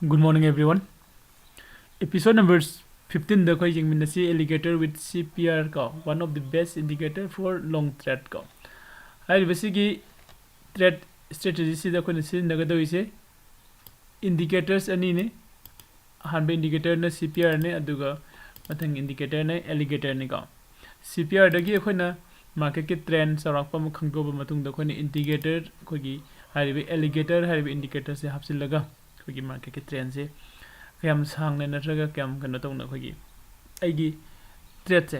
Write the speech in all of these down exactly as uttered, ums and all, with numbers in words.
Good morning, everyone. Episode number fifteen ꯗ ꯑꯩꯈꯣꯏ ꯌꯦꯡꯃꯤꯟꯅꯁꯤ alligator with C P R ꯀꯣ, one of the best indicator for long thread ꯀꯣ꯫ ꯍꯥꯏꯔꯤꯕꯁꯤꯒꯤ thread strategy ꯁꯤꯗ ꯑꯩꯈꯣꯏꯅ ꯁꯤꯖꯤꯟꯅꯒꯗꯧꯔꯤꯁꯦ indicators ꯑꯅꯤꯅꯤ꯫ ꯑꯍꯥꯟꯕ indicator ꯅ C P R ꯅꯤ, ꯑꯗꯨꯒ ꯃꯊꯪ indicator ꯅ alligator ꯅꯤꯀꯣ꯫ C P R ꯗꯒꯤ ꯑꯩꯈꯣꯏꯅ market ꯀꯤ trend ꯆꯥꯎꯔꯥꯛꯄ ꯑꯃ ꯈꯪꯗꯣꯛꯑꯕ ꯃꯇꯨꯡꯗ ꯑꯩꯈꯣꯏꯅ indicator, ꯑꯩꯈꯣꯏꯒꯤ ꯍꯥꯏꯔꯤꯕ alligator ꯍꯥꯏꯔꯤꯕ indicator ꯁꯦ ꯍꯥꯞꯆꯤꯜꯂꯒ ꯑꯩꯈꯣꯏꯒꯤ market ꯀꯤ trend ꯁꯦ ꯀꯌꯥꯝ ꯁꯥꯡꯅ ꯅꯠꯇ꯭ꯔꯒ ꯀꯌꯥꯝ ꯀꯩꯅꯣ ꯇꯧꯅ ꯑꯩꯈꯣꯏꯒꯤ ꯑꯩꯒꯤ trade ꯁꯦ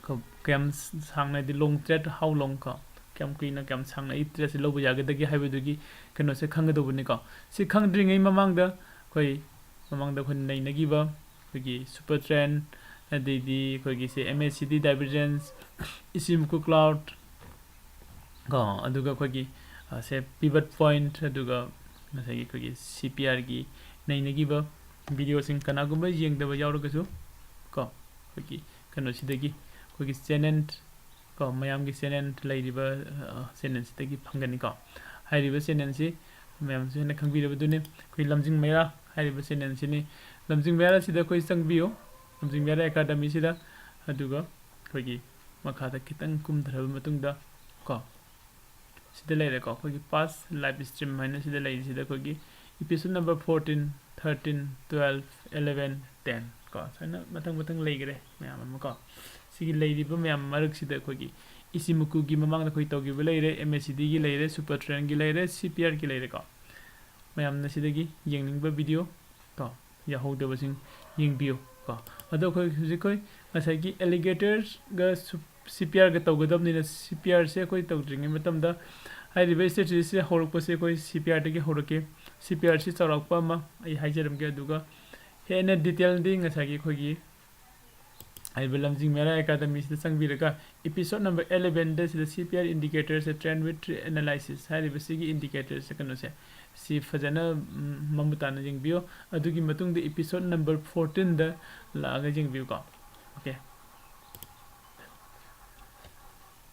ꯀ-, ꯀꯌꯥꯝ ꯁꯥꯡꯅ ꯍꯥꯏꯗꯤ long trade, how long ꯀꯣ, ꯀꯌꯥꯝ ꯀꯨꯏꯅ ꯀꯌꯥꯝ ꯁꯥꯡꯅ ꯑꯩ trade ꯁꯦ ꯂꯧꯕ ꯌꯥꯒꯗꯒꯦ ꯍꯥꯏꯕꯗꯨꯒꯤ ꯀꯩꯅꯣꯁꯦ ꯈꯪꯒꯗꯧꯕꯅꯤꯀꯣ꯫ ꯁꯤ ꯈꯪꯗ꯭ꯔꯤꯉꯩ ꯃꯃꯥꯡꯗ ꯑꯩꯈꯣꯏ ꯃꯃꯥꯡꯗ ꯑꯩꯈꯣꯏꯅ ꯅꯩꯅꯈꯤꯕ ꯑꯩꯈꯣꯏꯒꯤ super trend, ꯑꯗꯩꯗꯤ ꯑꯩꯈꯣꯏꯒꯤ ꯁꯦ M A C D divergence, Ichimoku cloud ꯀꯣ, ꯑꯗꯨꯒ ꯑꯩꯈꯣꯏꯒꯤ, ꯑ, ꯁꯦ pivot point, ꯑꯗꯨꯒ ꯉꯁꯥꯏꯒꯤ ꯑꯩꯈꯣꯏꯒꯤ C P R ꯒꯤ ꯅꯩꯅꯈꯤꯕ video ꯁꯤꯡ ꯀꯅꯥꯒꯨꯝꯕ ꯌꯦꯡꯗꯕ ꯌꯥꯎꯔꯒꯁꯨ ꯀꯣ, ꯑꯩꯈꯣꯏꯒꯤ ꯀꯩꯅꯣꯁꯤꯗꯒꯤ ꯑꯩꯈꯣꯏꯒꯤ channel ꯀꯣ, ꯃꯌꯥꯝꯒꯤ channel ꯂꯩꯔꯤꯕ, ꯑ, channel ꯁꯤꯗꯒꯤ ꯐꯪꯒꯅꯤꯀꯣ꯫ ꯍꯥꯏꯔꯤꯕ channel ꯁꯤ ꯃꯌꯥꯝꯁꯨ ꯍꯦꯟꯅ ꯈꯪꯕꯤꯔꯕꯗꯨꯅꯤ꯫ ꯑꯩꯈꯣꯏ ꯂꯝꯖꯤꯡ ꯃꯩꯔꯥ ꯍꯥꯏꯔꯤꯕ channel ꯁꯤꯅꯤ꯫ ꯂꯝꯖꯤꯡ ꯃꯩꯔꯥ ꯑꯁꯤꯗ ꯑꯩꯈꯣꯏ ꯆꯪꯕꯤꯌꯨ, ꯂꯝꯖꯤꯡ ꯃꯩꯔꯥ academy ꯁꯤꯗ꯫ ꯑꯗꯨꯒ ꯑꯩꯈꯣꯏꯒꯤ ꯃꯈꯥꯗ ꯈꯤꯇꯪ ꯀꯨꯝꯊꯔꯕ ꯃꯇꯨꯡꯗ ꯀꯣ, ꯁꯤꯗ ꯂꯩꯔꯦꯀꯣ, ꯑꯩꯈꯣꯏꯒꯤ past live stream ꯍꯥꯏꯅ ꯁꯤꯗ ꯂꯩꯔꯤꯁꯤꯗ ꯑꯩꯈꯣꯏꯒꯤ episode number fourteen, thirteen, twelve, eleven, ten ꯀꯣ, ꯁꯨꯃꯥꯏꯅ ꯃꯊꯪ ꯃꯊꯪ ꯂꯩꯈ꯭ꯔꯦ ꯃꯌꯥꯝ ꯑꯃ ꯀꯣ꯫ ꯁꯤꯒꯤ ꯂꯩꯔꯤꯕ ꯃꯌꯥꯝ ꯃꯔꯛꯁꯤꯗ ꯑꯩꯈꯣꯏꯒꯤ Ichimoku ꯒꯤ ꯃꯃꯥꯡꯗ ꯑꯩꯈꯣꯏ ꯇꯧꯈꯤꯕ ꯂꯩꯔꯦ, M A C D ꯒꯤ ꯂꯩꯔꯦ, super trend ꯒꯤ ꯂꯩꯔꯦ, C P R ꯒꯤ ꯂꯩꯔꯦꯀꯣ꯫ ꯃꯌꯥꯝꯅ ꯁꯤꯗꯒꯤ ꯌꯦꯡꯅꯤꯡꯕ video ꯀꯣ, ꯌꯥꯍꯧꯗꯕꯁꯤꯡ ꯌꯦꯡꯕꯤꯌꯨ ꯀꯣ꯫ ꯑꯗꯣ ꯑꯩꯈꯣꯏ ꯍꯧꯖꯤꯛ ꯑꯩꯈꯣꯏ ꯉꯁꯥꯏꯒꯤ alligator ꯒ ꯁꯨ-, C P R ꯒ ꯇꯧꯒꯗꯕꯅꯤꯅ, C P R ꯁꯦ ꯑꯩꯈꯣꯏ ꯇꯧꯗ꯭ꯔꯤꯉꯩ ꯃꯇꯝꯗ ꯍꯥꯏꯔꯤꯕ strategy ꯁꯦ ꯍꯧꯔꯛꯄꯁꯦ ꯑꯩꯈꯣꯏ C P R ꯗꯒꯤ ꯍꯧꯔꯛꯀꯦ꯫ C P R ꯁꯤ ꯆꯥꯎꯔꯥꯛꯄ ꯑꯃ ꯑꯩ ꯍꯥꯏꯖꯔꯝꯒꯦ, ꯑꯗꯨꯒ ꯍꯦꯟꯅ detail ꯗꯤ ꯉꯁꯥꯏꯒꯤ ꯑꯩꯈꯣꯏꯒꯤ ꯍꯥꯏꯔꯤꯕ ꯂꯝꯖꯤꯡ ꯃꯩꯔꯥ academy ꯁꯤꯗ ꯆꯪꯕꯤꯔꯒ episode number eleven ꯗ ꯁꯤꯗ C P R indicator say, trend with analysis ꯍꯥꯏꯔꯤꯕ ꯁꯤꯒꯤ indicator ꯁꯦ ꯀꯩꯅꯣꯁꯦ, ꯁꯤ ꯐꯖꯅ, ꯎꯝ, ꯃꯃꯨꯠ ꯇꯥꯅ ꯌꯦꯡꯕꯤꯌꯨ꯫ ꯑꯗꯨꯒꯤ ꯃꯇꯨꯡꯗ episode number fourteen ꯗ ꯂꯥꯛꯑꯒ ꯌꯦꯡꯕꯤꯌꯨꯀꯣ꯫ Okay꯫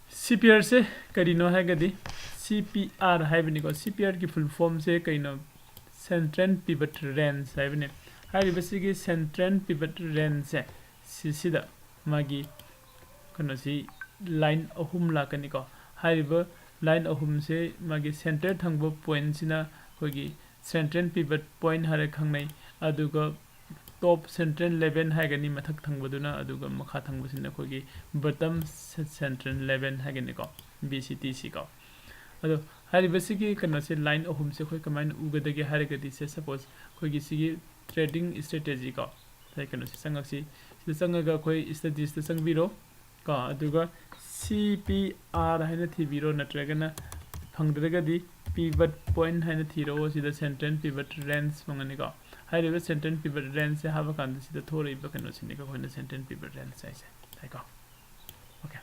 C P R ꯁꯦ ꯀꯔꯤꯅꯣ ꯍꯥꯏꯔꯒꯗꯤ, C P R ꯍꯥꯏꯕꯅꯤꯀꯣ꯫ C P R ꯒꯤ full form ꯁꯦ ꯀꯩꯅꯣ? Central Pivot Range ꯍꯥꯏꯕꯅꯤ꯫ ꯍꯥꯏꯔꯤꯕꯁꯤꯒꯤ Central Pivot Range ꯁꯦ ꯁꯤꯁꯤꯗ ꯃꯥꯒꯤ ꯀꯩꯅꯣꯁꯤ line ꯑꯍꯨꯝ ꯂꯥꯛꯀꯅꯤꯀꯣ꯫ ꯍꯥꯏꯔꯤꯕ line ꯑꯍꯨꯝꯁꯦ ꯃꯥꯒꯤ center ꯊꯪꯕ point ꯁꯤꯅ ꯑꯩꯈꯣꯏꯒꯤ Central Pivot Point ꯍꯥꯏꯔ ꯈꯪꯅꯩ꯫ ꯑꯗꯨꯒ top central level ꯍꯥꯏꯒꯅꯤ ꯃꯊꯛ ꯊꯪꯕꯗꯨꯅ, ꯑꯗꯨꯒ ꯃꯈꯥ ꯊꯪꯕꯁꯤꯅ ꯑꯩꯈꯣꯏꯒꯤ bottom central level ꯍꯥꯏꯒꯅꯤꯀꯣ, B C T C ꯀꯣ꯫ ꯑꯗꯣ ꯍꯥꯏꯔꯤꯕꯁꯤꯒꯤ ꯀꯩꯅꯣꯁꯦ, line ꯑꯍꯨꯝꯁꯦ ꯑꯩꯈꯣꯏ ꯀꯃꯥꯏꯅ ꯎꯒꯗꯒꯦ ꯍꯥꯏꯔꯒꯗꯤ, say suppose ꯑꯩꯈꯣꯏꯒꯤ ꯁꯤꯒꯤ trading strategy ꯀꯣ, ꯉꯁꯥꯏ ꯀꯩꯅꯣꯁꯤ ꯆꯪꯉꯛꯁꯤ꯫ ꯁꯤꯗ ꯆꯪꯉꯒ ꯑꯩꯈꯣꯏ studies ꯇ ꯆꯪꯕꯤꯔꯣ ꯀꯣ, ꯑꯗꯨꯒ C P R ꯍꯥꯏꯅ ꯊꯤꯕꯤꯔꯣ, ꯅꯠꯇ꯭ꯔꯒꯅ ꯐꯪꯗ꯭ꯔꯒꯗꯤ pivot point ꯍꯥꯏꯅ ꯊꯤꯔꯛꯑꯣ꯫ ꯁꯤꯗ Central Pivot Range ꯐꯪꯒꯅꯤꯀꯣ꯫ ꯍꯥꯏꯔꯤꯕ Central Pivot Range ꯁꯦ ꯍꯥꯞꯄ ꯀꯥꯟꯗ ꯁꯤꯗ ꯊꯣꯛꯂꯛꯏꯕ ꯀꯩꯅꯣꯁꯤꯅꯤꯀꯣ ꯑꯩꯈꯣꯏꯅ Central Pivot Range ꯍꯥꯏꯁꯦ꯫ ꯇꯥꯏꯀꯣ? Okay꯫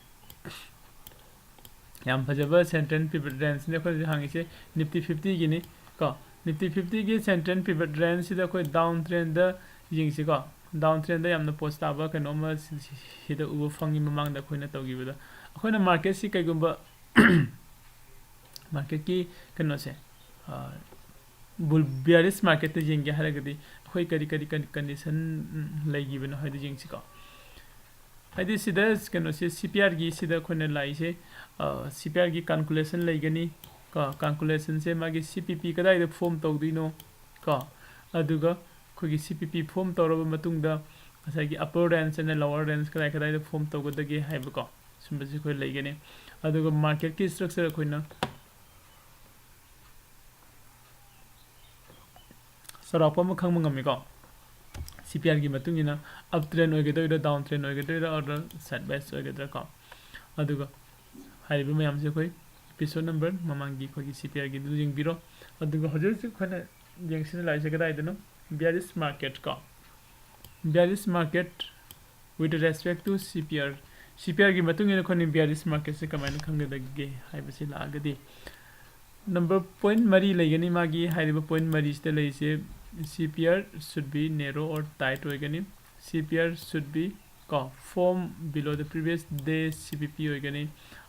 ꯌꯥꯝ ꯐꯖꯕ Central Pivot Range ꯅꯤ ꯑꯩꯈꯣꯏ ꯍꯧꯖꯤꯛ ꯍꯪꯉꯤꯁꯦ, Nifty fifty ꯒꯤꯅꯤ ꯀꯣ꯫ Nifty fifty ꯒꯤ Central Pivot Range ꯁꯤꯗ ꯑꯩꯈꯣꯏ down trend ꯗ ꯌꯦꯡꯁꯤꯀꯣ꯫ Down trend ꯗ ꯌꯥꯝꯅ ꯄꯣꯁ ꯇꯥꯕ ꯀꯩꯅꯣꯝꯃ ꯁꯤ-, ꯁꯤ-, ꯁꯤꯗ ꯎꯕ ꯐꯪꯉꯤ ꯃꯃꯥꯡꯗ ꯑꯩꯈꯣꯏꯅ ꯇꯧꯈꯤꯕꯗꯣ꯫ ꯑꯩꯈꯣꯏꯅ market ꯁꯤ ꯀꯩꯒꯨꯝꯕ market ꯀꯤ ꯀꯩꯅꯣꯁꯦ, ꯑ, bull, bearish market ꯇ ꯌꯦꯡꯒꯦ ꯍꯥꯏꯔꯒꯗꯤ ꯑꯩꯈꯣꯏ ꯀꯔꯤ ꯀꯔꯤ ꯀꯟ-, condition, ꯎꯝ, ꯂꯩꯈꯤꯕꯅꯣ ꯍꯥꯏꯗꯣ ꯌꯦꯡꯁꯤꯀꯣ꯫ ꯍꯥꯏꯗꯤ ꯁꯤꯗ ꯀꯩꯅꯣꯁꯦ, C P R ꯒꯤ ꯁꯤꯗ ꯑꯩꯈꯣꯏꯅ ꯂꯥꯛꯏꯁꯦ, ꯑ, C P R ꯒꯤ calculation ꯂꯩꯒꯅꯤ ꯀꯣ꯫ Calculation ꯁꯦ ꯃꯥꯒꯤ C P P ꯀꯗꯥꯏꯗ form ꯇꯧꯗꯣꯏꯅꯣ ꯀꯣ, ꯑꯗꯨꯒ ꯑꯩꯈꯣꯏꯒꯤ C P P form ꯇꯧꯔꯕ ꯃꯇꯨꯡꯗ ꯉꯁꯥꯏꯒꯤ upper range ꯑꯃꯗꯤ lower range ꯀꯗꯥꯏ ꯀꯗꯥꯏꯗ form ꯇꯧꯒꯗꯒꯦ ꯍꯥꯏꯕꯀꯣ, ꯁꯨꯝꯕꯁꯤ ꯑꯩꯈꯣꯏ ꯂꯩꯒꯅꯤ꯫ ꯑꯗꯨꯒ market ꯀꯤ structure ꯑꯩꯈꯣꯏꯅ ꯆꯥꯎꯔꯥꯛꯄ ꯑꯃ ꯈꯪꯕ ꯉꯝꯃꯤꯀꯣ꯫ C P R ꯒꯤ ꯃꯇꯨꯡ ꯏꯟꯅ up trend ꯑꯣꯏꯒꯗꯣꯏꯔꯥ, down trend ꯑꯣꯏꯒꯗꯣꯏꯔꯥ, or sideways ꯑꯣꯏꯒꯗ꯭ꯔꯥ ꯀꯣ꯫ ꯑꯗꯨꯒ ꯍꯥꯏꯔꯤꯕ ꯃꯌꯥꯝꯁꯦ ꯑꯩꯈꯣꯏ episode number ꯃꯃꯥꯡꯒꯤ ꯑꯩꯈꯣꯏꯒꯤ C P R ꯒꯤꯗꯨ ꯌꯦꯡꯕꯤꯔꯣ꯫ ꯑꯗꯨꯒ ꯍꯧꯖꯤꯛ ꯍꯧꯖꯤꯛ ꯑꯩꯈꯣꯏꯅ ꯌꯦꯡꯁꯤꯟꯅ ꯂꯥꯛꯏꯁꯦ ꯀꯗꯥꯏꯗꯅꯣ? Bearish market ꯀꯣ꯫ Bearish market with respect to C P R, C P R ꯒꯤ ꯃꯇꯨꯡ ꯏꯟꯅ ꯑꯩꯈꯣꯏꯅ bearish market ꯁꯦ ꯀꯃꯥꯏꯅ ꯈꯪꯒꯗꯒꯦ ꯍꯥꯏꯕꯁꯤ ꯂꯥꯛꯑꯒꯗꯤ, number point ꯃꯔꯤ ꯂꯩꯒꯅꯤ꯫ ꯃꯥꯒꯤ ꯍꯥꯏꯔꯤꯕ point ꯃꯔꯤꯁꯤꯗ ꯂꯩꯔꯤꯁꯦ, C P R should be narrow or tight ꯑꯣꯏꯒꯅꯤ, C P R should be ꯀꯣ, form below the previous day C P P ꯑꯣꯏꯒꯅꯤ,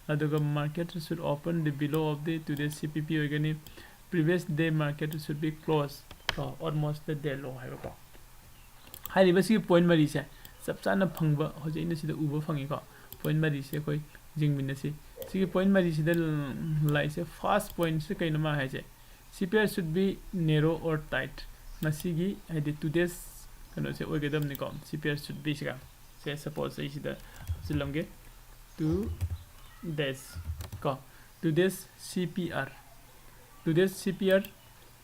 ꯑꯗꯨꯒ market should open the below of the today's C P P ꯑꯣꯏꯒꯅꯤ, previous day market should be closed ꯀꯣ, almost the day low ꯍꯥꯏꯕꯀꯣ꯫ ꯍꯥꯏꯔꯤꯕ ꯁꯤꯒꯤ point ꯃꯔꯤꯁꯦ ꯆꯞ ꯆꯥꯅ ꯐꯪꯕ ꯍꯧꯖꯤꯛ ꯑꯩꯅ ꯁꯤꯗ ꯎꯕ ꯐꯪꯉꯤꯀꯣ꯫ ꯄꯣꯏꯟ ꯃꯔꯤꯁꯦ ꯑꯩꯈꯣꯏ ꯌꯦꯡꯃꯤꯟꯅꯁꯤ꯫ ꯁꯤꯒꯤ ꯄꯣꯏꯟ ꯃꯔꯤꯁꯤꯗ ꯂꯥꯛꯏꯁꯦ, ꯐꯥꯔꯁ ꯄꯣꯏꯟꯁꯦ ꯀꯩꯅꯣ ꯃꯥ ꯍꯥꯏꯁꯦ? C P R should be narrow or tight꯫ ꯉꯁꯤꯒꯤ ꯍꯥꯏꯗꯤ two days ꯀꯩꯅꯣꯁꯦ ꯑꯣꯏꯒꯗꯕꯅꯤꯀꯣ꯫ C P R should be ꯁꯤꯒ ꯁꯦ, ꯁꯄꯣꯁ ꯑꯩ ꯁꯤꯗ ꯍꯥꯞꯆꯤꯜꯂꯝꯒꯦ, two days ꯀꯣ, two days C P R, two days C P R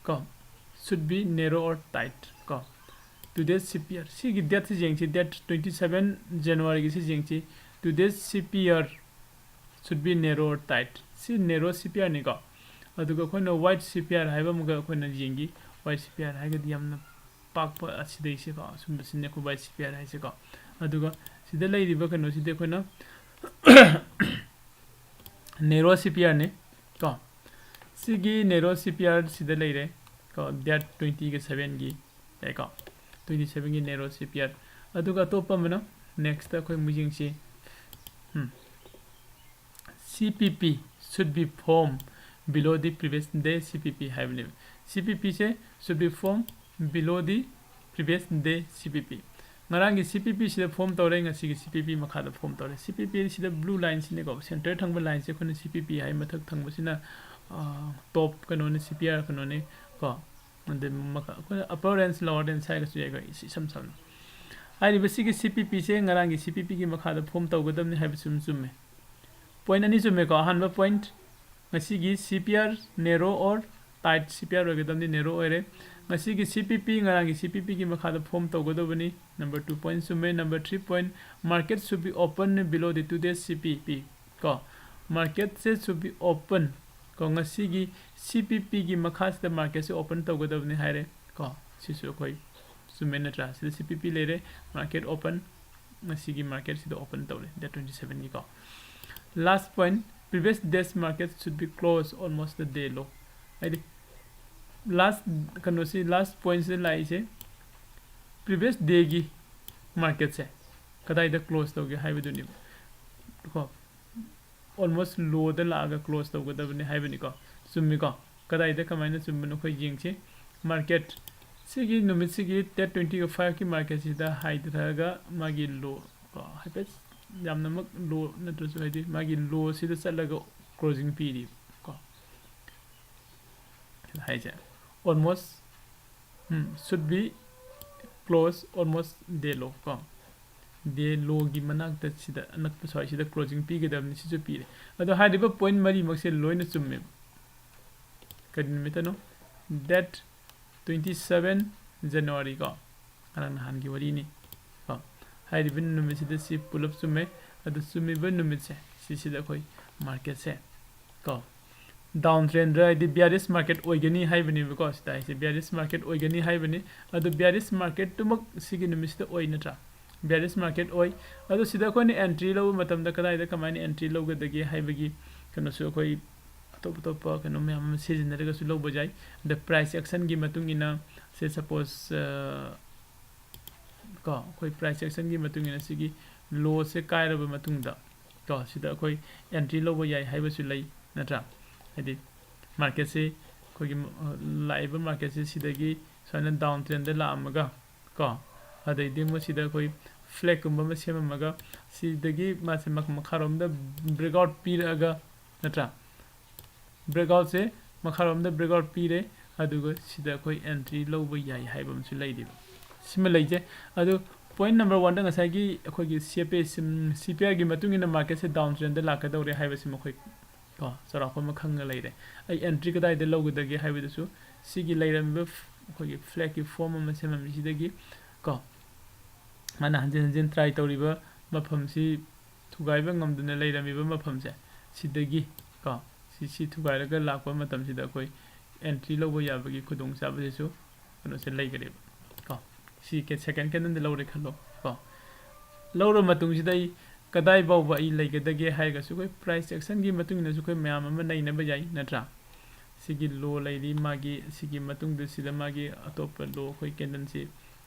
ꯀꯣ, should be narrow or tight ꯀꯣ꯫ Two days C P R, ꯁꯤꯒꯤ ꯗꯦꯠꯁꯤ ꯌꯦꯡꯁꯤ, date twenty seven Januaryꯒꯤꯁꯤ ꯌꯦꯡꯁꯤ꯫ Two days C P R should be narrow or tight꯫ ꯁꯤ narrow C P R ꯅꯤꯀꯣ꯫ ꯑꯗꯨꯒ ꯑꯩꯈꯣꯏꯅ wide C P R ꯍꯥꯏꯕ ꯑꯃꯒ ꯑꯩꯈꯣꯏꯅ ꯌꯦꯡꯈꯤ꯫ Wide C P R ꯍꯥꯏꯔꯒꯗꯤ ꯌꯥꯝꯅ ꯄꯥꯛꯄ ꯑꯁꯤꯗꯩꯁꯤꯀꯣ, ꯑꯁꯨꯝꯕꯁꯤꯅꯦ ꯑꯩꯈꯣꯏ wide C P R ꯍꯥꯏꯁꯦꯀꯣ꯫ ꯑꯗꯨꯒ ꯁꯤꯗ ꯂꯩꯔꯤꯕ ꯀꯩꯅꯣꯁꯤꯗꯤ ꯑꯩꯈꯣꯏꯅ narrow C P R ꯅꯤ ꯀꯣ꯫ ꯁꯤꯒꯤ narrow C P R ꯁꯤꯗ ꯂꯩꯔꯦ ꯀꯣ, date twenty ꯒ seven ꯒꯤ ꯌꯥꯏꯀꯣ, twenty seven ꯒꯤ narrow C P R꯫ ꯑꯗꯨꯒ ꯑꯇꯣꯞꯄ ꯑꯃꯅ next ꯑꯩꯈꯣꯏ ꯑꯃꯨꯛ ꯌꯦꯡꯁꯤ꯫ ꯎꯝ꯫ C P P should be formed below the previous day C P P ꯍꯥꯏꯕꯅꯦꯕ꯫ C P P say should be formed below the previous day C P P꯫ ꯉꯔꯥꯡꯒꯤ C P P ꯁꯤꯗ form ꯇꯧꯔꯦ, ꯉꯁꯤꯒꯤ C P P ꯃꯈꯥꯗ form ꯇꯧꯔꯦ꯫ C P P ꯁꯤꯗ blue line ꯁꯤꯅꯦꯀꯣ, center ꯊꯪꯕ line ꯁꯦ ꯑꯩꯈꯣꯏꯅ C P P ꯍꯥꯏ, ꯃꯊꯛ ꯊꯪꯕꯁꯤꯅ, ꯑꯥ, top ꯀꯩꯅꯣꯅꯤ, C P R ꯀꯩꯅꯣꯅꯤ ꯀꯣ꯫ ꯑꯗꯩ ꯃꯈꯥ, ꯑꯩꯈꯣꯏꯅ upper range, lower range ꯍꯥꯏꯔꯒꯁꯨ ꯌꯥꯏꯀꯣ, ꯏꯁ-, ꯏꯁꯝ ꯁꯝꯅ꯫ ꯍꯥꯏꯔꯤꯕ ꯁꯤꯒꯤ C P P ꯁꯦ ꯉꯔꯥꯡꯒꯤ C P P ꯒꯤ ꯃꯈꯥꯗ form ꯇꯧꯒꯗꯕꯅꯤ ꯍꯥꯏꯕꯁꯤ ꯑꯗꯨꯝ ꯆꯨꯝꯃꯦ꯫ Point ꯑꯅꯤ ꯆꯨꯝꯃꯦꯀꯣ꯫ ꯑꯍꯥꯟꯕ point, ꯉꯁꯤꯒꯤ C P R narrow or tight C P R ꯑꯣꯏꯒꯗꯕꯅꯤ, narrow ꯑꯣꯏꯔꯦ꯫ ꯉꯁꯤꯒꯤ C P P ꯉꯔꯥꯡꯒꯤ C P P ꯒꯤ ꯃꯈꯥꯗ form ꯇꯧꯒꯗꯕꯅꯤ꯫ Number two point ꯆꯨꯝꯃꯦ꯫ Number three point, market should be open below the two days C P P ꯀꯣ꯫ Market say should be open ꯀꯣ, ꯉꯁꯤꯒꯤ C P P ꯒꯤ ꯃꯈꯥꯁꯤꯗ market ꯁꯦ open ꯇꯧꯒꯗꯕꯅꯤ ꯍꯥꯏꯔꯦ ꯀꯣ꯫ ꯁꯤꯁꯨ ꯑꯩꯈꯣꯏ ꯆꯨꯝꯃꯦ ꯅꯠꯇ꯭ꯔꯥ? ꯁꯤꯗ C P P ꯂꯩꯔꯦ, market open, ꯉꯁꯤꯒꯤ market ꯁꯤꯗ open ꯇꯧꯔꯦ, date twenty seven ꯒꯤꯀꯣ꯫ Last point, previous day's market should be closed almost the day low꯫ ꯍꯥꯏꯗꯤ last ꯀꯩꯅꯣꯁꯤ, last point ꯁꯤꯗ ꯂꯥꯛꯏꯁꯦ previous day ꯒꯤ market ꯁꯦ ꯀꯗꯥꯏꯗ close ꯇꯧꯒꯦ ꯍꯥꯏꯕꯗꯨꯅꯦꯕ ꯀꯣ꯫ Almost low ꯗ ꯂꯥꯛꯑꯒ close ꯇꯧꯒꯗꯕꯅꯤ ꯍꯥꯏꯕꯅꯤꯀꯣ꯫ ꯆꯨꯝꯃꯤꯀꯣ? ꯀꯗꯥꯏꯗ ꯀꯃꯥꯏꯅ ꯆꯨꯝꯕꯅꯣ ꯑꯩꯈꯣꯏ ꯌꯦꯡꯁꯤ꯫ Market ꯁꯤꯒꯤ ꯅꯨꯃꯤꯠꯁꯤꯒꯤ date twenty five ꯀꯤ market ꯁꯤꯗ ꯍꯥꯏꯊꯔꯒ ꯃꯥꯒꯤ low ꯀꯣ, ꯍꯥꯏꯐꯦꯠ ꯌꯥꯝꯅꯃꯛ low ꯅꯠꯇ꯭ꯔꯁꯨ, ꯍꯥꯏꯗꯤ ꯃꯥꯒꯤ low ꯁꯤꯗ ꯆꯠꯂꯒ closing ꯄꯤꯔꯤꯕ ꯀꯣ, ꯍꯥꯏꯁꯦ almost, um, should be close almost day low ꯀꯣ, day low ꯒꯤ ꯃꯅꯥꯛꯇ ꯁꯤꯗ ꯑꯅꯛꯄ ꯁ꯭ꯋꯥꯏꯁꯤꯗ closing ꯄꯤꯒꯗꯕꯅꯤ꯫ ꯁꯤꯁꯨ ꯄꯤꯔꯦ꯫ ꯑꯗꯣ ꯍꯥꯏꯔꯤꯕ point ꯃꯔꯤꯃꯛꯁꯦ ꯂꯣꯏꯅ ꯆꯨꯝꯃꯦꯕ꯫ ꯀꯔꯤ ꯅꯨꯃꯤꯠꯇꯅꯣ? Date twenty seven January ꯀꯣ, ꯉꯔꯥꯡ ꯅꯍꯥꯟꯒꯤ ꯋꯥꯔꯤꯅꯤ ꯀꯣ꯫ ꯍꯥꯏꯔꯤꯕ ꯅꯨꯃꯤꯠꯁꯤꯗ ꯁꯤ ꯄꯨꯂꯞ ꯆꯨꯝꯃꯦ꯫ ꯑꯗꯨ ꯆꯨꯝꯃꯤꯕ ꯅꯨꯃꯤꯠꯁꯦ ꯁꯤꯁꯤꯗ ꯑꯩꯈꯣꯏ market ꯁꯦ ꯀꯣ, down trend ꯍꯥꯏꯗꯤ bearish market ꯑꯣꯏꯒꯅꯤ ꯍꯥꯏꯕꯅꯦꯕꯀꯣ꯫ ꯁꯤꯗ ꯍꯥꯏꯁꯦ bearish market ꯑꯣꯏꯒꯅꯤ ꯍꯥꯏꯕꯅꯤ꯫ ꯑꯗꯨ bearish market ꯇꯨꯃꯛ ꯁꯤꯒꯤ ꯅꯨꯃꯤꯠꯁꯤꯗ ꯑꯣꯏ ꯅꯠꯇ꯭ꯔꯥ? Bearish market ꯑꯣꯏ꯫ ꯑꯗꯨ ꯁꯤꯗ ꯑꯩꯈꯣꯏꯅ entry ꯂꯧꯕ ꯃꯇꯝꯗ ꯀꯗꯥꯏꯗ ꯀꯃꯥꯏꯅ entry ꯂꯧꯒꯗꯒꯦ ꯍꯥꯏꯕꯒꯤ ꯀꯩꯅꯣꯁꯨ ꯑꯩꯈꯣꯏ ꯑꯇꯣꯞ ꯑꯇꯣꯞꯄ ꯀꯩꯅꯣ ꯃꯌꯥꯝ ꯑꯃ ꯁꯤꯖꯤꯟꯅꯔꯒꯁꯨ ꯂꯧꯕ ꯌꯥꯏ꯫ The price action ꯒꯤ ꯃꯇꯨꯡ ꯏꯟꯅ, say suppose, ꯑ, ꯀꯣ, ꯑꯩꯈꯣꯏ price action ꯒꯤ ꯃꯇꯨꯡ ꯏꯟꯅ ꯁꯤꯒꯤ low ꯁꯦ ꯀꯥꯏꯔꯕ ꯃꯇꯨꯡꯗ ꯀꯣ, ꯁꯤꯗ ꯑꯩꯈꯣꯏ entry ꯂꯧꯕ ꯌꯥꯏ ꯍꯥꯏꯕꯁꯨ ꯂꯩ ꯅꯠꯇ꯭ꯔꯥ? ꯍꯥꯏꯗꯤ market ꯁꯤ ꯑꯩꯈꯣꯏꯒꯤ, ꯑ, ꯂꯥꯛꯏꯕ market ꯁꯤ ꯁꯤꯗꯒꯤ ꯁꯨꯃꯥꯏꯅ down trend ꯗ ꯂꯥꯛꯑꯝꯃꯒ ꯀꯣ, ꯑꯗꯩꯗꯤ ꯑꯃꯨꯛ ꯁꯤꯗ ꯑꯩꯈꯣꯏ flag ꯀꯨꯝꯕ ꯑꯃ ꯁꯦꯝꯃꯝꯃꯒ ꯁꯤꯗꯒꯤ ꯃꯥꯁꯦ ꯃꯈ-, ꯃꯈꯥꯔꯣꯝꯗ breakout ꯄꯤꯔꯛꯑꯒ ꯅꯠꯇ꯭ꯔꯥ? Breakout ꯁꯦ ꯃꯈꯥꯔꯣꯝꯗ breakout ꯄꯤꯔꯦ, ꯑꯗꯨꯒ ꯁꯤꯗ ꯑꯩꯈꯣꯏ entry ꯂꯧꯕ ꯌꯥꯏ ꯍꯥꯏꯕ ꯑꯃꯁꯨ ꯂꯩꯔꯤꯕ꯫ ꯁꯤꯃ ꯂꯩꯖꯩ꯫ ꯑꯗꯨ point number one ꯗ ꯉꯁꯥꯏꯒꯤ ꯑꯩꯈꯣꯏꯒꯤ C P I, sim-, C P I ꯒꯤ ꯃꯇꯨꯡ ꯏꯟꯅ market ꯁꯦ down trend ꯗ ꯂꯥꯛꯀꯗꯧꯔꯦ ꯍꯥꯏꯕꯁꯤꯃ ꯑꯩꯈꯣꯏ ꯀꯣ, ꯆꯥꯎꯔꯥꯛꯄ ꯑꯃ ꯈꯪꯉ ꯂꯩꯔꯦ꯫ ꯑꯩ entry ꯀꯗꯥꯏꯗ ꯂꯧꯒꯗꯒꯦ ꯍꯥꯏꯕꯗꯨꯁꯨ ꯁꯤꯒꯤ ꯂꯩꯔꯝꯃꯤꯕ ꯐ-, ꯑꯩꯈꯣꯏꯒꯤ flag ꯀꯤ form ꯑꯃ ꯁꯦꯝꯃꯝꯃꯤꯁꯤꯗꯒꯤ ꯀꯣ, ꯃꯥꯅ ꯍꯟꯖꯤꯟ ꯍꯟꯖꯤꯟ try ꯇꯧꯔꯤꯕ ꯃꯐꯝꯁꯤ ꯊꯨꯒꯥꯏꯕ ꯉꯝꯗꯅ ꯂꯩꯔꯝꯃꯤꯕ ꯃꯐꯝꯁꯦ ꯁꯤꯗꯒꯤ ꯀꯣ, ꯁꯤ, ꯁꯤ ꯊꯨꯒꯥꯏꯔꯒ ꯂꯥꯛꯄ ꯃꯇꯝꯁꯤꯗ ꯑꯩꯈꯣꯏ entry ꯂꯧꯕ ꯌꯥꯕꯒꯤ ꯈꯨꯗꯣꯡꯆꯥꯕꯁꯤꯁꯨ ꯀꯩꯅꯣꯁꯦ ꯂꯩꯈꯔꯦꯕ ꯀꯣ꯫ ꯁꯤ ꯀꯦ-, second candle ꯗ ꯂꯧꯔꯦ ꯈꯜꯂꯣ ꯀꯣ꯫ ꯂꯧꯔ ꯃꯇꯨꯡꯁꯤꯗ ꯑꯩ ꯀꯗꯥꯏ ꯐꯥꯎꯕ ꯑꯩ ꯂꯩꯒꯗꯒꯦ ꯍꯥꯏꯔꯒꯁꯨ ꯑꯩꯈꯣꯏ price action ꯒꯤ ꯃꯇꯨꯡ ꯏꯟꯅꯁꯨ ꯑꯩꯈꯣꯏ ꯃꯌꯥꯝ ꯑꯃ ꯅꯩꯅꯕ ꯌꯥꯏ ꯅꯠꯇ꯭ꯔꯥ? ꯁꯤꯒꯤ low ꯂꯩꯔꯤ, ꯃꯥꯒꯤ ꯁꯤꯒꯤ ꯃꯇꯨꯡꯗ ꯁꯤꯗ ꯃꯥꯒꯤ ꯑꯇꯣꯞꯄ low ꯑꯩꯈꯣꯏ candle ꯁꯤ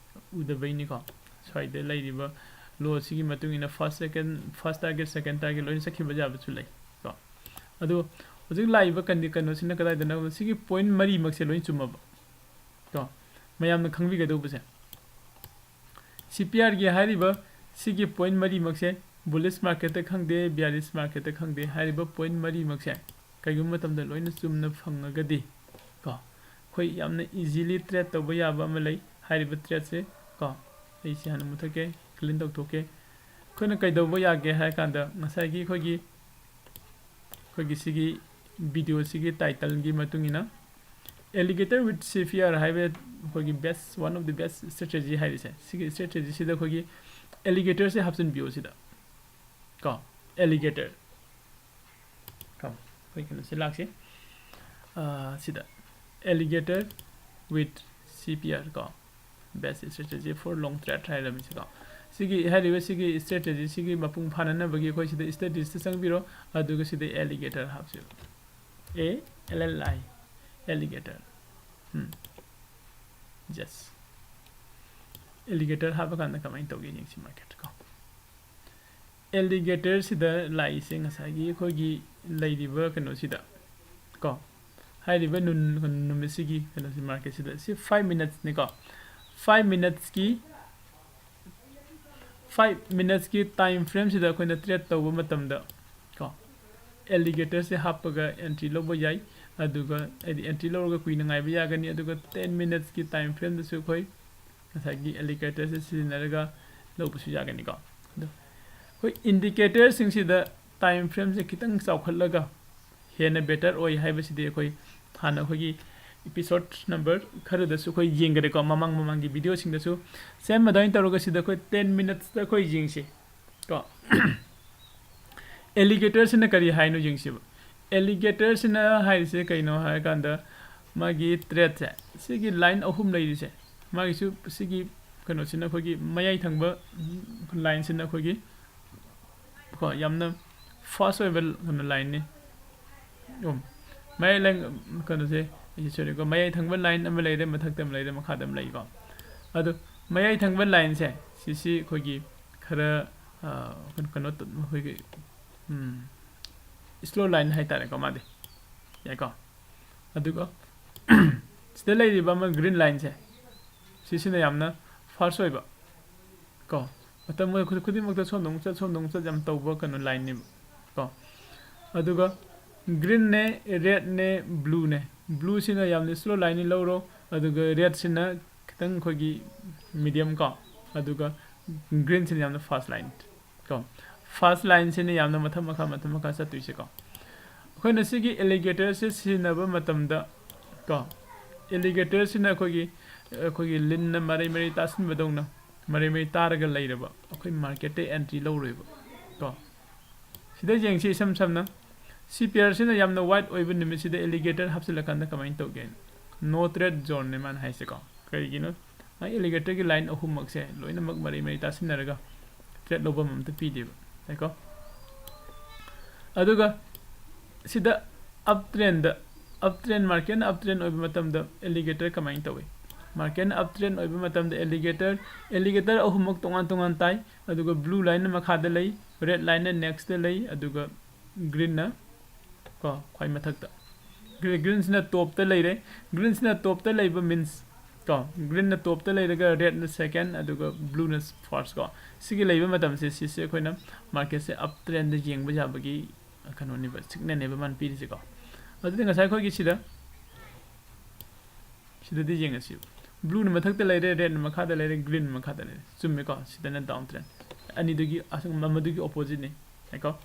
ꯎꯗꯕꯩꯅꯤꯀꯣ꯫ ꯁ꯭ꯋꯥꯏꯗ ꯂꯩꯔꯤꯕ low ꯑꯁꯤꯒꯤ ꯃꯇꯨꯡ ꯏꯟꯅ first, second, first target, second target ꯂꯣꯏꯅ ꯆꯠꯈꯤꯕ ꯌꯥꯕꯁꯨ ꯂꯩ ꯀꯣ꯫ ꯑꯗꯨ ꯍꯧꯖꯤꯛ ꯂꯥꯛꯏꯕ ꯀꯟꯗꯤ ꯀꯩꯅꯣꯁꯤꯅ ꯀꯗꯥꯏꯗꯅꯣ? ꯁꯤꯒꯤ ꯄꯣꯏꯟ ꯃꯔꯤꯃꯛꯁꯦ ꯂꯣꯏ ꯆꯨꯝꯃꯕ꯫ ꯀꯣ, ꯃꯌꯥꯝꯅ ꯈꯪꯕꯤꯒꯗꯧꯕꯁꯦ, ꯁꯤ ꯄꯤ ꯑꯥꯔꯒꯤ ꯍꯥꯏꯔꯤꯕ ꯁꯤꯒꯤ ꯄꯣꯏꯟ ꯃꯔꯤꯃꯛꯁꯦ, ꯕꯨꯂꯤꯁ ꯃꯥꯔꯀꯦꯠꯇ ꯈꯪꯗꯦ, ꯕꯤꯌꯥꯔꯤꯁ ꯃꯥꯔꯀꯦꯠꯇ ꯈꯪꯗꯦ, ꯍꯥꯏꯔꯤꯕ ꯄꯣꯏꯟ ꯃꯔꯤꯃꯛꯁꯦ ꯀꯩꯒꯨꯝꯕ ꯃꯇꯝꯗ ꯂꯣꯏꯅ ꯆꯨꯝꯅ ꯐꯪꯉꯒꯗꯤ, ꯀꯣ, ꯑꯩꯈꯣꯏ ꯌꯥꯝꯅ ꯏꯖꯤꯂꯤ ꯇ꯭ꯔꯦꯠ ꯇꯧꯕ ꯌꯥꯕ ꯑꯃ ꯂꯩ꯫ ꯍꯥꯏꯔꯤꯕ ꯇ꯭ꯔꯦꯠꯁꯦ, ꯀꯣ, ꯑꯩꯁꯦ ꯍꯥꯟꯅ ꯃꯨꯊꯠꯀꯦ, ꯀ꯭ꯂꯤꯟ ꯇꯧꯊꯣꯛꯀꯦ꯫ ꯑꯩꯈꯣꯏꯅ ꯀꯩꯗꯧꯕ ꯌꯥꯒꯦ ꯍꯥꯏꯔ ꯀꯥꯟꯗ, ꯉꯁꯥꯏꯒꯤ ꯑꯩꯈꯣꯏꯒꯤ, ꯑꯩꯈꯣꯏꯒꯤ ꯁꯤꯒꯤ ꯚꯤꯗꯤꯑꯣꯁꯤꯒꯤ ꯇꯥꯏꯇꯜꯒꯤ ꯃꯇꯨꯡ ꯏꯟꯅ, Alligator with C P R ꯍꯥꯏꯕ ꯑꯩꯈꯣꯏꯒꯤ best, one of the best strategy ꯍꯥꯏꯔꯤꯁꯦ, ꯁꯤꯒꯤ ꯁ꯭ꯇ꯭ꯔꯦꯇꯦꯖꯤꯁꯤꯗ ꯑꯩꯈꯣꯏꯒꯤ ꯑꯦꯂꯤꯒꯦꯇꯔꯁꯦ ꯍꯥꯞꯆꯤꯟꯕꯤꯌꯣ ꯁꯤꯗ, ꯀꯣ, ꯑꯦꯂꯤꯒꯦꯇꯔ꯫ ꯀꯣ, ꯑꯩꯈꯣꯏ ꯀꯩꯅꯣꯁꯦ ꯂꯥꯛꯁꯤ꯫ ꯑꯥ, ꯁꯤꯗ, Alligator with C P R, ꯀꯣ, best strategy for long trade ꯍꯥꯏꯔꯕꯅꯤꯁꯦ, ꯀꯣ꯫ ꯁꯤꯒꯤ ꯍꯥꯏꯔꯤꯕ ꯁꯤꯒꯤ ꯁ꯭ꯇ꯭ꯔꯦꯇꯦꯖꯤ ꯁꯤꯒꯤ ꯃꯄꯨꯡ ꯐꯥꯅꯅꯕꯒꯤ ꯑꯩꯈꯣꯏ ꯁꯤꯗ ꯁ꯭ꯇꯗꯤꯁꯇ ꯆꯪꯕꯤꯔꯣ, ꯑꯗꯨꯒ ꯁꯤꯗ ꯑꯦꯂꯤꯒꯦꯇꯔ ꯍꯥꯞꯁꯦꯕ꯫ A L L I, alligator꯫ Um. Yes꯫ ꯑꯦꯂꯤꯒꯦꯇꯔ ꯍꯥꯞꯄ ꯀꯥꯟꯗ ꯀꯃꯥꯏꯅ ꯇꯧꯒꯦ ꯌꯦꯡꯁꯤ ꯃꯥꯔꯀꯦꯠ, ꯀꯣ꯫ ꯑꯦꯂꯤꯒꯦꯇꯔꯁꯤꯗ ꯂꯥꯛꯏꯁꯦ ꯉꯁꯥꯏꯒꯤ ꯑꯩꯈꯣꯏꯒꯤ ꯂꯩꯔꯤꯕ ꯀꯩꯅꯣꯁꯤꯗ, ꯀꯣ, ꯍꯥꯏꯔꯤꯕ ꯅꯨꯟ-, ꯅꯨꯃꯤꯠꯁꯤꯒꯤ ꯀꯩꯅꯣꯁꯤ, ꯃꯥꯔꯀꯦꯠꯁꯤꯗ, ꯁꯤ five minutesꯅꯤꯀꯣ꯫ Five minutesꯀꯤ, five minutesꯀꯤ time frameꯁꯤꯗ ꯑꯩꯈꯣꯏꯅ ꯇ꯭ꯔꯦꯠ ꯇꯧꯕ ꯃꯇꯝꯗ, ꯀꯣ, ꯑꯦꯂꯤꯒꯦꯇꯔꯁꯦ ꯍꯥꯞꯄꯒ ꯑꯦꯟꯇ꯭ꯔꯤ ꯂꯧꯕ ꯌꯥꯏ꯫ ꯑꯗꯨꯒ ꯍꯥꯏꯗꯤ ꯑꯦꯟꯇ꯭ꯔꯤ ꯂꯧꯔꯒ ꯀꯨꯏꯅ ꯉꯥꯏꯕ ꯌꯥꯒꯅꯤ꯫ ꯑꯗꯨꯒ ten minutesꯀꯤ time frameꯗꯁꯨ ꯑꯩꯈꯣꯏ ꯉꯁꯥꯏꯒꯤ ꯑꯦꯂꯤꯒꯦꯇꯔꯁꯦ ꯁꯤꯖꯤꯟꯅꯔꯒ ꯂꯧꯕꯁꯨ ꯌꯥꯒꯅꯤꯀꯣ꯫ ꯑꯗꯣ ꯑꯩꯈꯣꯏ ꯏꯟꯗꯤꯀꯦꯇꯔꯁꯤꯡꯁꯤꯗ time frameꯁꯦ ꯈꯤꯇꯪ ꯆꯥꯎꯈꯠꯂꯒ ꯍꯦꯟꯅ better ꯑꯣꯏ ꯍꯥꯏꯕꯁꯤꯗꯤ ꯑꯩꯈꯣꯏ ꯍꯥꯟꯅ ꯑꯩꯈꯣꯏꯒꯤ episode number ꯈꯔꯗꯁꯨ ꯑꯩꯈꯣꯏ ꯌꯦꯡꯈꯔꯦꯀꯣ, ꯃꯃꯥꯡ ꯃꯃꯥꯡꯒꯤ ꯚꯤꯗꯤꯑꯣꯁꯤꯡꯗꯁꯨ꯫ Same ꯑꯗꯨꯃꯥꯏꯅ ꯇꯧꯔꯒ ꯁꯤꯗ ꯑꯩꯈꯣꯏ ten minutesꯇ ꯑꯩꯈꯣꯏ ꯌꯦꯡꯁꯤ, ꯀꯣ꯫ ꯑꯦꯂꯤꯒꯦꯇꯔꯁꯤꯅ ꯀꯔꯤ ꯍꯥꯏꯅꯣ ꯌꯦꯡꯁꯤꯕ꯫ ꯑꯦꯂꯤꯒꯦꯇꯔꯁꯤꯅ ꯍꯥꯏꯔꯤꯁꯦ ꯀꯩꯅꯣ ꯍꯥꯏꯔꯀꯥꯟꯗ, ꯃꯥꯒꯤ ꯇ꯭ꯔꯦꯠꯁꯦ, ꯁꯤꯒꯤ ꯂꯥꯏꯟ ꯑꯍꯨꯝ ꯂꯩꯔꯤꯁꯦ, ꯃꯥꯒꯤꯁꯨ ꯁꯤꯒꯤ ꯀꯩꯅꯣꯁꯤꯅ ꯑꯩꯈꯣꯏꯒꯤ ꯃꯌꯥꯏ ꯊꯪꯕ ꯂꯥꯏꯟꯁꯤꯅ ꯑꯩꯈꯣꯏꯒꯤ, ꯀꯣ, ꯌꯥꯝꯅ fast ꯑꯣꯏꯕ ꯀꯩꯅꯣ ꯂꯥꯏꯟꯅꯤ꯫ ꯎꯝ, ꯃꯌꯥꯏ ꯂꯥꯏꯟ, ꯀꯩꯅꯣꯁꯦ, ꯑꯩꯁꯦ ꯁꯣꯏꯔꯦꯀꯣ, ꯃꯌꯥꯏ ꯊꯪꯕ ꯂꯥꯏꯟ ꯑꯃ ꯂꯩꯔꯦ, ꯃꯊꯛꯇ ꯑꯃ ꯂꯩꯔꯦ, ꯃꯈꯥꯗ ꯑꯃ ꯂꯩꯀꯣ꯫ ꯑꯗꯣ ꯃꯌꯥꯏ ꯊꯪꯕ ꯂꯥꯏꯟꯁꯦ, ꯁꯤꯁꯤ ꯑꯩꯈꯣꯏꯒꯤ ꯈꯔ, ꯑ, ꯀꯩꯅꯣ, ꯀꯩꯅꯣ ꯇ-, ꯑꯩꯈꯣꯏꯒꯤ, ꯎꯝ, slow line ꯍꯥꯏꯇꯥꯔꯦꯀꯣ, ꯃꯥꯗꯤ꯫ ꯌꯥꯏꯀꯣ꯫ ꯑꯗꯨꯒ ꯁꯤꯗ ꯂꯩꯔꯤꯕ ꯑꯃ green lineꯁꯦ, ꯁꯤꯁꯤꯅ ꯌꯥꯝꯅ fast ꯑꯣꯏꯕ ꯀꯣ꯫ ꯃꯇꯝ ꯈꯨꯗꯤꯡꯃꯛꯇ ꯁꯣꯝꯗ ꯑꯃꯨꯛ ꯆꯠ, ꯁꯣꯝꯗ ꯑꯃꯨꯛ ꯆꯠ ꯌꯥꯝ ꯇꯧꯕ ꯀꯩꯅꯣ lineꯅꯦꯕ ꯀꯣ꯫ ꯑꯗꯨꯒ greenꯅꯦ, redꯅꯦ, blueꯅꯦ꯫ Blueꯁꯤꯅ ꯌꯥꯝꯅ slow lineꯅꯤ ꯂꯧꯔꯣ, ꯑꯗꯨꯒ redꯁꯤꯅ ꯈꯤꯇꯪ ꯑꯩꯈꯣꯏꯒꯤ medium ꯀꯣ, ꯑꯗꯨꯒ greenꯁꯤꯅ ꯌꯥꯝꯅ fast line ꯀꯣ꯫ Fast lineꯁꯤꯅ ꯌꯥꯝꯅ ꯃꯊꯛ ꯃꯈꯥ, ꯃꯊꯛ ꯃꯈꯥ ꯆꯠꯇꯣꯏꯁꯦꯀꯣ꯫ ꯑꯩꯈꯣꯏꯅ ꯁꯤꯒꯤ alligatorꯁꯦ ꯁꯤꯖꯤꯟꯅꯕ ꯃꯇꯝꯗ ꯀꯣ, alligatorꯁꯤꯅ ꯑꯩꯈꯣꯏꯒꯤ, ꯑꯩꯈꯣꯏꯒꯤ ꯂꯤꯟꯅ ꯃꯔꯩ ꯃꯔꯩ ꯇꯥꯁꯤꯟꯕꯗꯧꯅ ꯃꯔꯩ ꯃꯔꯩ ꯇꯥꯔꯒ ꯂꯩꯔꯕ ꯑꯩꯈꯣꯏ marketꯇ entry ꯂꯧꯔꯣꯏꯕ ꯀꯣ꯫ ꯁꯤꯗ ꯌꯦꯡꯁꯤ, ꯏꯁꯝ ꯁꯝꯅ ꯁꯤ pairꯁꯤꯅ ꯌꯥꯝꯅ wide ꯑꯣꯏꯕ ꯅꯨꯃꯤꯠꯁꯤꯗ alligator ꯍꯥꯞꯆꯤꯜꯂꯀꯥꯟꯗ ꯀꯃꯥꯏꯅ ꯇꯧꯒꯦ? No trade zoneꯅꯦ ꯃꯥꯅ ꯍꯥꯏꯁꯦꯀꯣ꯫ ꯀꯔꯤꯒꯤꯅꯣ? ꯃꯥꯒꯤ alligatorꯒꯤ line ꯑꯍꯨꯝꯃꯛꯁꯦ ꯂꯣꯏꯅꯃꯛ ꯃꯔꯩ ꯃꯔꯩ ꯇꯥꯁꯤꯟꯅꯔꯒ trade ꯂꯧꯐꯝ ꯑꯝꯇ ꯄꯤꯗꯦꯕ, ꯌꯥꯏꯀꯣ? ꯑꯗꯨꯒ ꯁꯤꯗ uptrendꯗ, uptrend, marketꯅ uptrend ꯑꯣꯏꯕ ꯃꯇꯝꯗ alligator ꯀꯃꯥꯏꯅ ꯇꯧꯏ? Marketꯅ uptrend ꯑꯣꯏꯕ ꯃꯇꯝꯗ alligator, alligator ꯑꯍꯨꯝꯃꯛ ꯇꯣꯉꯥꯟ ꯇꯣꯉꯥꯟ ꯇꯥꯏ꯫ ꯑꯗꯨꯒ blue lineꯅ ꯃꯈꯥꯗ ꯂꯩ, red lineꯅ nextꯇ ꯂꯩ, ꯑꯗꯨꯒ greenꯅ ꯀꯣ, ꯈ꯭ꯋꯥꯏ ꯃꯊꯛꯇ꯫ Gre-, greenꯁꯤꯅ topꯇ ꯂꯩꯔꯦ꯫ Greenꯁꯤꯅ topꯇ ꯂꯩꯕ means ꯀꯣ, greenꯅ topꯇ ꯂꯩꯔꯒ redꯅ second, ꯑꯗꯨꯒ blueꯅ first ꯀꯣ꯫ ꯁꯤꯒꯤ ꯂꯩꯕ ꯃꯇꯝꯁꯦ, ꯁꯤꯁꯦ ꯑꯩꯈꯣꯏꯅ marketꯁꯦ uptrendꯗ ꯌꯦꯡꯕ ꯌꯥꯕꯒꯤ ꯀꯩꯅꯣꯅꯦꯕ, signalꯅꯦꯕ ꯃꯥꯅ ꯄꯤꯔꯤꯁꯦꯀꯣ꯫ ꯑꯗꯨꯗꯤ ꯉꯁꯥꯏ ꯑꯩꯈꯣꯏꯒꯤ ꯁꯤꯗ, ꯁꯤꯗꯗꯤ ꯌꯦꯡꯉꯁꯤ꯫ Blueꯅ ꯃꯊꯛꯇ ꯂꯩꯔꯦ, redꯅ ꯃꯈꯥꯗ ꯂꯩꯔꯦ, greenꯅ ꯃꯈꯥꯗ ꯂꯩꯔꯦ꯫ ꯆꯨꯝꯃꯦꯀꯣ? ꯁꯤꯗꯅ downtrend꯫ ꯑꯅꯤꯗꯨꯒꯤ, ꯑꯁ-, ꯑꯃꯗꯨꯒꯤ oppositeꯅꯤ꯫ ꯌꯥꯏꯀꯣ?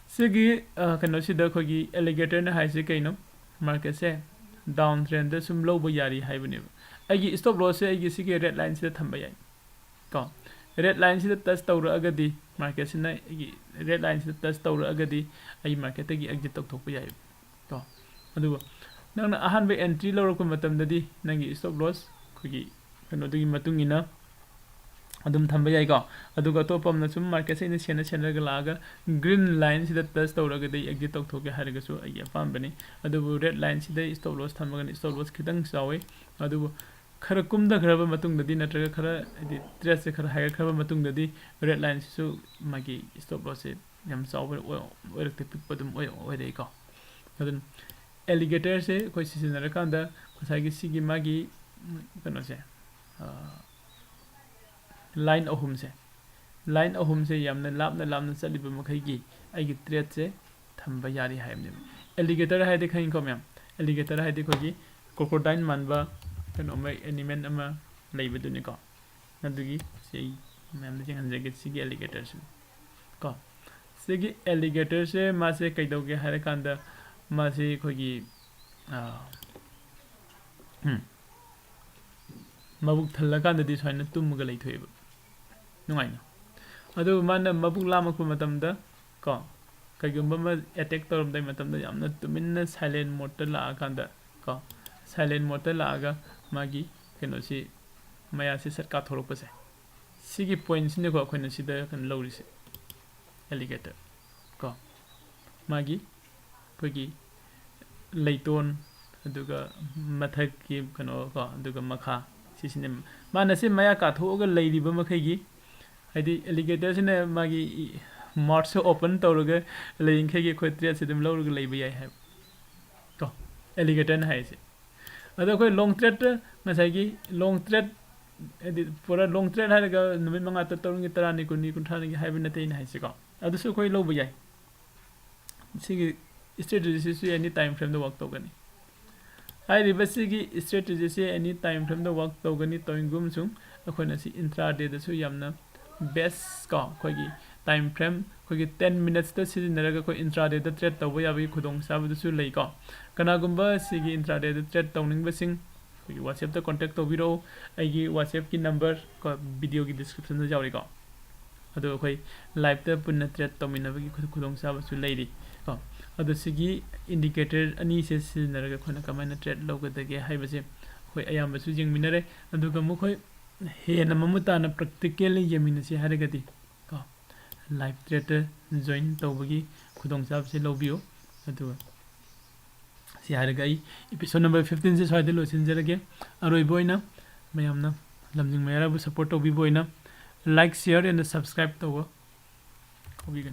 ꯁꯤꯒꯤ, ꯑ, ꯀꯩꯅꯣꯁꯤꯗ ꯑꯩꯈꯣꯏꯒꯤ alligatorꯅ ꯍꯥꯏꯁꯦ ꯀꯩꯅꯣ? Marketꯁꯦ downtrendꯗ ꯁꯨꯝ ꯂꯧꯕ ꯌꯥꯔꯤ ꯍꯥꯏꯕꯅꯦꯕ꯫ ꯑꯩꯒꯤ stop lossꯁꯦ ꯑꯩꯒꯤ ꯁꯤꯒꯤ red lineꯁꯤꯗ ꯊꯝꯕ ꯌꯥꯏ ꯀꯣ꯫ Red lineꯁꯤꯗ touch ꯇꯧꯔꯛꯑꯒꯗꯤ, marketꯁꯤꯅ ꯑꯩꯒꯤ red lineꯁꯤꯗ touch ꯇꯧꯔꯛꯑꯒꯗꯤ, ꯑꯩ marketꯇꯒꯤ exit ꯇꯧꯊꯣꯛꯄ ꯌꯥꯏ ꯀꯣ꯫ ꯑꯗꯨꯒ ꯅꯪꯅ ꯑꯍꯥꯟꯕ entry ꯂꯧꯔꯛꯄ ꯃꯇꯝꯗꯗꯤ ꯅꯪꯒꯤ stop loss ꯑꯩꯈꯣꯏꯒꯤ ꯀꯩꯅꯣꯗꯨꯒꯤ ꯃꯇꯨꯡ ꯏꯟꯅ ꯑꯗꯨꯝ ꯊꯝꯕ ꯌꯥꯏꯀꯣ꯫ ꯑꯗꯨꯒ ꯑꯇꯣꯞꯄ ꯑꯃꯅ ꯁꯨꯝ marketꯁꯦ ꯑꯩꯅ ꯁꯦꯟꯅ ꯁꯦꯟꯅꯔꯒ ꯂꯥꯛꯑꯒ green lineꯁꯤꯗ touch ꯇꯧꯔꯒꯗꯤ exit ꯇꯧꯊꯣꯛꯀꯦ ꯍꯥꯏꯔꯒꯁꯨ ꯑꯩꯒꯤ ꯑꯄꯥꯝꯕꯅꯤ꯫ ꯑꯗꯨꯕꯨ red lineꯁꯤꯗ stop loss ꯊꯝꯃꯒꯅ stop loss ꯈꯤꯇꯪ ꯆꯥꯎꯋꯤ꯫ ꯑꯗꯨꯕꯨ ꯈꯔ ꯀꯨꯝꯊꯈ꯭ꯔꯕ ꯃꯇꯨꯡꯗꯗꯤ, ꯅꯠꯇ꯭ꯔꯒ ꯈꯔ, ꯍꯥꯏꯗꯤ, tradeꯁꯦ ꯈꯔ ꯍꯥꯏꯒꯠꯈ꯭ꯔꯕ ꯃꯇꯨꯡꯗꯗꯤ red lineꯁꯤꯁꯨ ꯃꯥꯒꯤ stop lossꯁꯦ ꯌꯥꯝ ꯆꯥꯎꯕ ꯑꯣꯏ-, ꯑꯣꯏꯔꯛꯇꯦ, ꯄꯤꯛꯄ ꯑꯗꯨꯝ ꯑꯣꯏ-, ꯑꯣꯏꯔꯛꯏꯀꯣ꯫ ꯑꯗꯨꯅ ꯑꯦꯂꯤꯒꯦꯇꯔꯁꯦ ꯑꯩꯈꯣꯏ ꯁꯤꯖꯤꯟꯅꯔꯀꯥꯟꯗ ꯉꯁꯥꯏꯒꯤ ꯁꯤꯒꯤ ꯃꯥꯒꯤ ꯀꯩꯅꯣꯁꯦ, ꯂꯥꯏꯟ ꯑꯍꯨꯝꯁꯦ, ꯂꯥꯏꯟ ꯑꯍꯨꯝꯁꯦ ꯌꯥꯝꯅ ꯂꯥꯞꯅ ꯂꯥꯞꯅ ꯆꯠꯂꯤꯕ ꯃꯈꯩꯒꯤ ꯑꯩꯒꯤ ꯇ꯭ꯔꯦꯠꯁꯦ ꯊꯝꯕ ꯌꯥꯔꯤ ꯍꯥꯏꯕꯅꯦꯕ꯫ ꯑꯦꯂꯤꯒꯦꯇꯔ ꯍꯥꯏꯗꯤ ꯈꯪꯉꯤꯀꯣ ꯃꯌꯥꯝ? ꯑꯦꯂꯤꯒꯦꯇꯔ ꯍꯥꯏꯗꯤ ꯑꯩꯈꯣꯏꯒꯤ ꯀ꯭ꯔꯣꯀꯣꯗꯥꯏꯜ ꯃꯥꯟꯕ ꯀꯩꯅꯣꯝꯃ, ꯑꯦꯅꯤꯃꯦꯜ ꯑꯃ ꯂꯩꯕꯗꯨꯅꯤꯀꯣ꯫ ꯑꯗꯨꯒꯤ ꯁꯤ ꯑꯩ ꯃꯌꯥꯝꯗ ꯌꯦꯡꯍꯟꯖꯒꯦ, ꯁꯤꯒꯤ ꯑꯦꯂꯤꯒꯦꯇꯔꯁꯤ ꯀꯣ꯫ ꯁꯤꯒꯤ ꯑꯦꯂꯤꯒꯦꯇꯔꯁꯦ ꯃꯥꯁꯦ ꯀꯩꯗꯧꯒꯦ ꯍꯥꯏꯔꯀꯥꯟꯗ, ꯃꯥꯁꯦ ꯑꯩꯈꯣꯏꯒꯤ, ꯑꯥ, ꯎꯝ, ꯃꯕꯨꯛ ꯊꯜꯂꯀꯥꯟꯗꯗꯤ ꯁꯨꯃꯥꯏꯅ ꯇꯨꯝꯃꯒ ꯂꯩꯊꯣꯛꯑꯦꯕ, ꯅꯨꯡꯉꯥꯏꯅ꯫ ꯑꯗꯨ ꯃꯥꯅ ꯃꯕꯨꯛ ꯂꯥꯝꯃꯛꯄ ꯃꯇꯝꯗ ꯀꯣ, ꯀꯩꯒꯨꯝꯕ ꯑꯃ ꯑꯦꯇꯦꯛ ꯇꯧꯔꯝꯗꯥꯏ ꯃꯇꯝꯗ ꯌꯥꯝꯅ ꯇꯨꯃꯤꯟꯅ ꯁꯥꯏꯂꯦꯟ ꯃꯣꯠꯇ ꯂꯥꯛꯑꯀꯥꯟꯗ ꯀꯣ, ꯁꯥꯏꯂꯦꯟ ꯃꯣꯠꯇ ꯂꯥꯛꯑꯒ ꯃꯥꯒꯤ ꯀꯩꯅꯣꯁꯤ, ꯃꯌꯥꯁꯤ ꯁꯠ ꯀꯥꯊꯣꯔꯛꯄꯁꯦ, ꯁꯤꯒꯤ ꯄꯣꯏꯟꯁꯤꯅꯀꯣ ꯑꯩꯈꯣꯏꯅ ꯁꯤꯗ ꯀꯩꯅꯣ ꯂꯧꯔꯤꯁꯦ, ꯑꯦꯂꯤꯒꯦꯇꯔ ꯀꯣ, ꯃꯥꯒꯤ ꯑꯩꯈꯣꯏꯒꯤ ꯂꯩꯇꯣꯟ, ꯑꯗꯨꯒ ꯃꯊꯛꯀꯤ ꯀꯩꯅꯣ ꯀꯣ, ꯑꯗꯨꯒ ꯃꯈꯥ, ꯁꯤꯁꯤꯅꯦ꯫ ꯃꯥꯅ ꯁꯤ ꯃꯌꯥ ꯀꯥꯊꯣꯛꯑꯒ ꯂꯩꯔꯤꯕ ꯃꯈꯩꯒꯤ, ꯍꯥꯏꯗꯤ ꯑꯦꯂꯤꯒꯦꯇꯔꯁꯤꯅ ꯃꯥꯒꯤ ꯃꯥꯎꯠꯁꯦ ꯑꯣꯄꯟ ꯇꯧꯔꯒ ꯂꯩꯔꯤꯈꯩꯒꯤ ꯑꯩꯈꯣꯏ ꯇ꯭ꯔꯦꯠꯁꯦ ꯑꯗꯨꯝ ꯂꯧꯔꯒ ꯂꯩꯕ ꯌꯥꯏ ꯍꯥꯏꯕ ꯀꯣ, ꯑꯦꯂꯤꯒꯦꯇꯔꯅ ꯍꯥꯏꯔꯤꯁꯦ꯫ ꯑꯗꯣ ꯑꯩꯈꯣꯏ ꯂꯣꯡ ꯇ꯭ꯔꯦꯠꯇ ꯉꯁꯥꯏꯒꯤ ꯂꯣꯡ ꯇ꯭ꯔꯦꯠ, ꯍꯥꯏꯗꯤ ꯄꯨꯔꯥ ꯂꯣꯡ ꯇ꯭ꯔꯦꯠ ꯍꯥꯏꯔꯒ ꯅꯨꯃꯤꯠ ꯃꯉꯥ ꯇꯔꯨꯛ ꯇꯔꯨꯛꯅꯤ, ꯇꯔꯥꯅꯤ, ꯀꯨꯟꯅꯤ, ꯀꯨꯟꯊ꯭ꯔꯥꯅꯤꯒꯤ ꯍꯥꯏꯕ ꯅꯠꯇꯦ ꯑꯩꯅ ꯍꯥꯏꯁꯦꯀꯣ꯫ ꯑꯗꯨꯁꯨ ꯑꯩꯈꯣꯏ ꯂꯧꯕ ꯌꯥꯏ꯫ ꯁꯤꯒꯤ ꯁ꯭ꯇ꯭ꯔꯦꯇꯦꯖꯤꯁꯤꯁꯨ ꯑꯦꯅꯤ ꯇꯥꯏꯝ ꯐ꯭ꯔꯦꯝꯗ ꯋꯥꯛ ꯇꯧꯒꯅꯤ꯫ ꯍꯥꯏꯔꯤꯕꯁꯤꯒꯤ ꯁ꯭ꯇ꯭ꯔꯦꯇꯦꯖꯤꯁꯦ ꯑꯦꯅꯤ ꯇꯥꯏꯝ ꯐ꯭ꯔꯦꯝꯗ ꯋꯥꯛ ꯇꯧꯒꯅꯤ꯫ ꯇꯧꯏꯒꯨꯝꯁꯨꯡ ꯑꯩꯈꯣꯏꯅ ꯁꯤ ꯏꯟꯇ꯭ꯔꯥꯗꯦꯗꯁꯨ ꯌꯥꯝꯅ ꯕꯦꯁ ꯀꯣ, ꯑꯩꯈꯣꯏꯒꯤ ꯇꯥꯏꯝ ꯐ꯭ꯔꯦꯝ ꯑꯩꯈꯣꯏꯒꯤ ꯇꯦꯟ ꯃꯤꯅꯠꯁꯇ ꯁꯤꯖꯤꯟꯅꯔꯒ ꯑꯩꯈꯣꯏ ꯏꯟꯇ꯭ꯔꯥꯗꯦꯗ ꯇ꯭ꯔꯦꯠ ꯇꯧꯕ ꯌꯥꯕꯒꯤ ꯈꯨꯗꯣꯡꯆꯥꯕꯗꯨꯁꯨ ꯂꯩꯀꯣ꯫ ꯀꯅꯥꯒꯨꯝꯕ ꯁꯤꯒꯤ ꯏꯟꯇ꯭ꯔꯥꯗꯦꯗ ꯇ꯭ꯔꯦꯠ ꯇꯧꯅꯤꯡꯕꯁꯤꯡ ꯑꯩꯈꯣꯏꯒꯤ WhatsApp-ꯇ ꯀꯣꯟꯇꯦꯛ ꯇꯧꯕꯤꯔꯛꯎ꯫ ꯑꯩꯒꯤ WhatsApp-ꯀꯤ ꯅꯝꯕꯔ ꯀꯣ, ꯚꯤꯗꯤꯑꯣꯒꯤ ꯗꯤꯁꯀ꯭ꯔꯤꯞꯁꯟꯗ ꯌꯥꯎꯔꯤꯀꯣ꯫ ꯑꯗꯨꯒ ꯑꯩꯈꯣꯏ ꯂꯥꯏꯞꯇ ꯄꯨꯟꯅ ꯇ꯭ꯔꯦꯠ ꯇꯧꯃꯤꯟꯅꯕꯒꯤ ꯈꯨ-, ꯈꯨꯗꯣꯡꯆꯥꯕꯁꯨ ꯂꯩꯔꯤ ꯀꯣ꯫ ꯑꯗꯣ ꯁꯤꯒꯤ ꯏꯟꯗꯤꯀꯦꯇꯔ ꯑꯅꯤꯁꯦ ꯁꯤꯖꯤꯟꯅꯔꯒ ꯑꯩꯈꯣꯏꯅ ꯀꯃꯥꯏꯅ ꯇ꯭ꯔꯦꯠ ꯂꯧꯒꯗꯒꯦ ꯍꯥꯏꯕꯁꯦ ꯑꯩꯈꯣꯏ ꯑꯌꯥꯝꯕꯁꯨ ꯌꯦꯡꯃꯤꯟꯅꯔꯦ꯫ ꯑꯗꯨꯒ ꯃꯈꯣꯏ ꯍꯦꯟꯅ ꯃꯃꯨꯠ ꯇꯥꯅ ꯄ꯭ꯔꯦꯛꯇꯤꯀꯦꯜꯂꯤ ꯌꯦꯡꯃꯤꯟꯅꯁꯤ ꯍꯥꯏꯔꯒꯗꯤ ꯀꯣ, ꯂꯥꯏꯞ ꯇ꯭ꯔꯦꯠꯇ ꯖꯣꯏꯟ ꯇꯧꯕꯒꯤ ꯈꯨꯗꯣꯡꯆꯥꯕꯁꯤ ꯂꯧꯕꯤꯌꯨ꯫ ꯑꯗꯨꯒ ꯁꯤ ꯍꯥꯏꯔꯒ ꯑꯩ episode number fifteen-ꯁꯦ ꯁ꯭ꯋꯥꯏꯗ ꯂꯣꯏꯁꯤꯟꯖꯔꯒꯦ꯫ ꯑꯔꯣꯏꯕ ꯑꯣꯏꯅ ꯃꯌꯥꯝꯅ ꯂꯝꯖꯤꯡ ꯃꯌꯥꯔꯥꯕꯨ support ꯇꯧꯕꯤꯕ ꯑꯣꯏꯅ like, share and subscribe ꯇꯧꯕ ꯀꯥꯎꯕꯤꯒꯅꯨ꯫